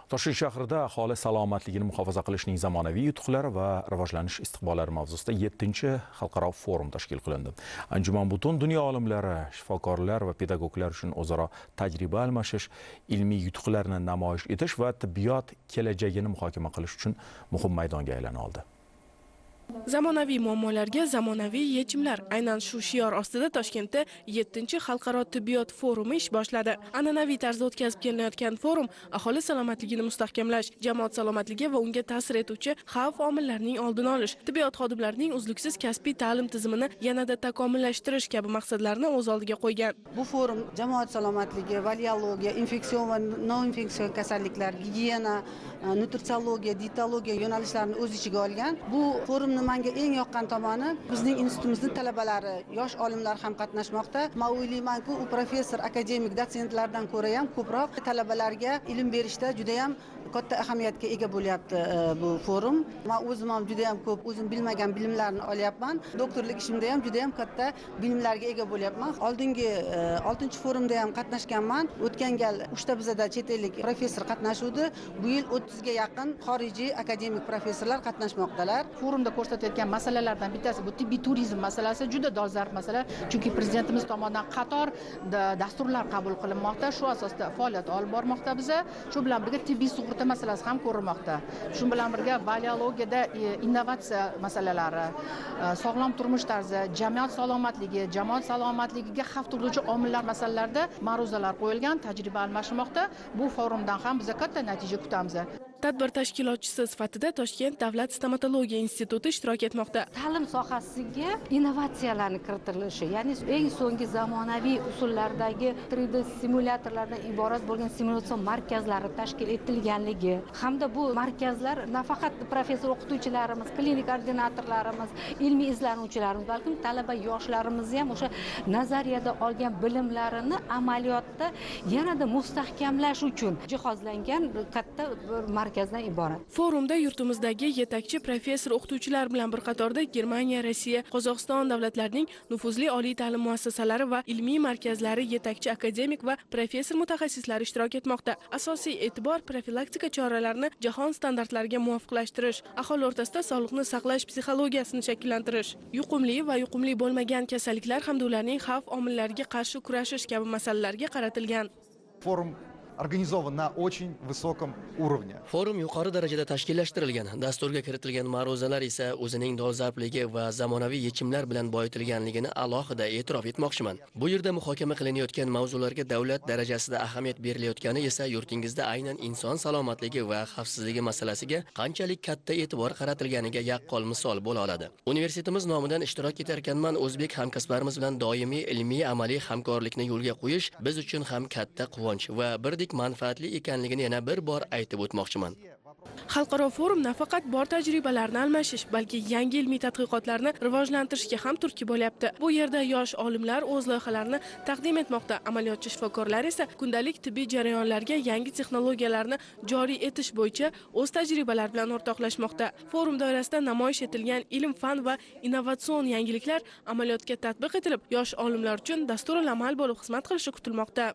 Toshkent shahrida aholi salomatligini muhofaza qilishning zamonaviy yutuqlari va rivojlanish istiqbollari mavzusida 7-xalqaro forum tashkil qilindi. Anjuman butun dunyo olimlari, shifokorlar va pedagoglar uchun o'zaro tajriba almashish, ilmiy yutuqlarni namoyish etish va tibbiyot kelajagini muhokama qilish uchun muhim maydonga aylana oldi. Zamonaviy muammolarga zamonaviy yechimlar. Aynan shu shior ostida Toshkentda 7-xalqaro tibbiyot forumi ish boshladi. An'anaviy tarzda o'tkazib kelinayotgan forum aholi salomatligini mustahkamlash, jamoat salomatligi va unga ta'sir etuvchi xavf omillarining oldini olish, tibbiyot xodimlarining uzluksiz kasbiy ta'lim tizimini yanada takomillashtirish kabi maqsadlarni o'z oldiga qo'ygan. Bu forum jamoat salomatligi, valiologiya, infeksion va noinfeksion kasalliklar, gigiyena, nutritsiologiya, dietologiya yo'nalishlarini o'z ichiga olgan. Bu forumni menga eng yoqqan tomoni bizning institutimizning talabalari, yosh olimlar ham qatnashmoqda. Men o'ylaymanki, u professor, akademik, dotsentlardan ko'ra ham ko'proq talabalarga ilm berishda juda ham katta ahamiyatga ega bo'lyapti bu forum. Men o'zim ham juda ham ko'p o'zim bilmagan bilimlarni olyapman. Doktorlik ishimda ham juda ham katta bilimlarga ega bo'lyapman. Oldingi 6-forumda ham qatnashganman. O'tgan gal 3 ta bizada chet ellik professor qatnashuvdi. Bu yil 30 ga yaqin xorijiy akademik professorlar qatnashmoqdalar. Forumda ko'rsatayotgan masalalardan bittasi bu tibbiy turizm masalasi, juda dolzarb masala, chunki prezidentimiz tomonidan qator dasturlar qabul qilinmoqda, shu asosda faoliyat olib bormoqda biza. Shu bilan birga tibbiy sug'urta masalasi ham ko'rilmoqda. Shu bilan birga valiologiyada innovatsiya masalalari, sog'lom turmush tarzi, jamoat salomatligi, jamoat salomatligiga xavf tug'diruvchi omillar masalalarida ma'ruzalar qo'yilgan, tajriba almashilmoqda. Bu forumdan ham biz katta natija kutamiz. Tadbir tashkilotchisi sifatida Toshkent davlat stomatologiya instituti ishtirok etmoqda. Ta'lim sohasiga innovatsiyalarni kiritilishi, ya'ni eng so'nggi zamonaviy usullardagi 3D simulyatorlardan iborat bo'lgan simulyatsion markazlari tashkil etilganligi hamda bu markazlar nafaqat professor o'qituvchilarimiz, klinik ordinatorlarimiz, ilmiy izlanuvchilarimiz, balkim talaba yoshlarimizni ham o'sha nazariyada olgan bilimlarini amaliyotda yanada mustahkamlash uchun jihozlangan katta bir markazdan iborat. Forumda yurtimizdagi yetakchi professor o'qituvchilar bilan bir qatorda Germaniya, Rossiya, Qozog'iston davlatlarining nufuzli oliy ta'lim muassasalari va ilmiy markazlari yetakchi akademik va professor mutaxassislari ishtirok etmoqda. Asosiy e'tibor profilaktika choralarini jahon standartlariga muvofiqlashtirish, aholi o'rtasida sog'liqni saqlash psixologiyasini shakllantirish, yuqumli va yuqumli bo'lmagan kasalliklar hamda ularning xavf omillariga qarshi kurashish kabi masalalarga qaratilgan. Forum организован на очень высоком уровне. Forum yuqori darajada tashkillashtirilgan. Dasturga kiritilgan ma'ruzalar esa o'zining dolzarbligi va zamonaviy yechimlar bilan boyitilganligini alohida e'tirof etmoqchiman. Bu yerda muhokama qilinayotgan mavzularga davlat darajasida ahamiyat berilayotgani esa yurtingizda aynan inson salomatligi va xavfsizligi masalasiga qanchalik katta e'tibor qaratilganiga yaqqol misol bo'la oladi. Universitetimiz nomidan ishtirok etarkanman, o'zbek hamkasblarimiz bilan doimiy ilmiy amaliy hamkorlikni yo'lga qo'yish biz uchun ham katta quvonch va birdek manfaatli ekanligini yana bir bor aytib o'tmoqchiman. Xalqaro forum nafaqat bor tajribalarni almashish, balki yangi ilmiy tadqiqotlarni rivojlantirishga ham turtki bo'lyapti. Bu yerda yosh olimlar o'z loyihalarini taqdim etmoqda. Amaliyotchi shifokorlar esa kundalik tibbiy jarayonlarga yangi texnologiyalarni joriy etish bo'yicha o'z tajribalari bilan o'rtoqlashmoqda. Forum doirasida namoyish etilgan ilm, fan va innovatsion yangiliklar amaliyotga tatbiq etilib, yosh olimlar uchun dasturul amal bo'lib xizmat qilishi kutilmoqda.